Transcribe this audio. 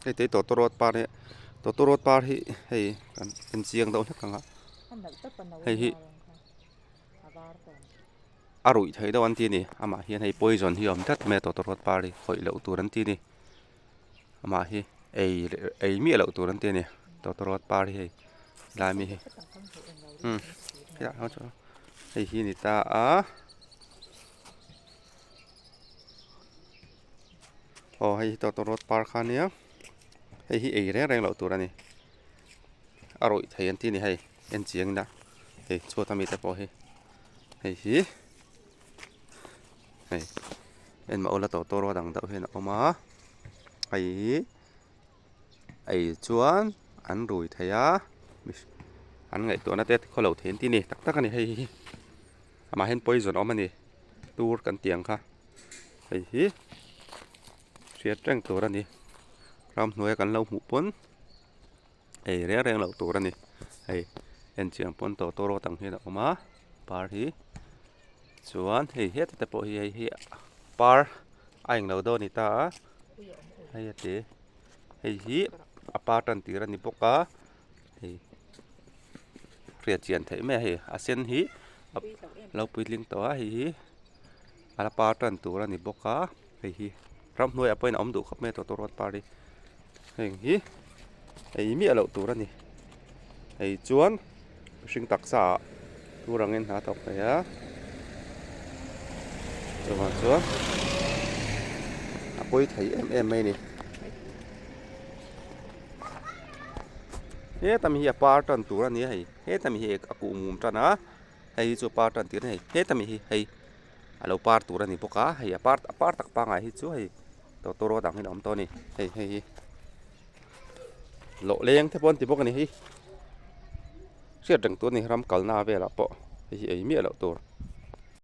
Hei te tawtawrawt par hi tawtawrawt par hi hei kan en chiang deuh hlek ang a hei hi a ruih theih deuh an ti a ni amah hian hei poison hi a awm tlat mai a tawtawrawt par hi khawih loh tur an ti a ni amah hi ei ei miah loh tur an ti a ni tawtawrawt par hi hei helai mi hi umm hei hi a ni ta a. Aw hei hi tawtawrawt par kha ania hei hi ei reng reng loh tur a ni a rawih thei an ti a ni hei en chiang ila hei chhuat ami te pawh hi hei hi hei en mah ula tawtawrawt ang deuh hian a awm a hei hi ei chuan an rui thei a an ngaihtuahna te khaw lo thei an ti a ni tak tak a ni hei hi amah hian poison a awm a ni tur kan tih ang kha. Hei hi hriat reng tur a ni ramhnuaia kan lo hmuh pawn ei reng reng loh tur a ni hei en chiang pawn tawtawrawt ang hian a awm a par hi chuan hei heta te pawh hi hei hi par a englo dawn a ni ta a hei a ti hei hi a par tan tir a ni bawk a hei hriat chian theih mai a hei a sen hi lo puitling tawh a hei hi. A la par tan tur a ni bawk a hei hi ramhnuaiah pawhin a awm duh khawp mai a tawtawrawt par hi heng hi ei miah loh tur a ni hei chuan mihring taksa ah tur angin hna a thawk thei a chuvang chuan a pawi thei em em mai a ni heta mi hi a par tan tur a ni a hei heta mi hi a kuh mum tan a. Hei hi chu par tan tir a ni heta mi hi hei a lo par tur a ni bawk a hei a par a par tak pangngai hi chu hei tawtawrawt ang hian a awm tawh a ni hei hei hi lawh leng te pawh an ti bawk a ni hi hriat reng tur a ni ram kalna velah pawh hei hi ei miah loh tur.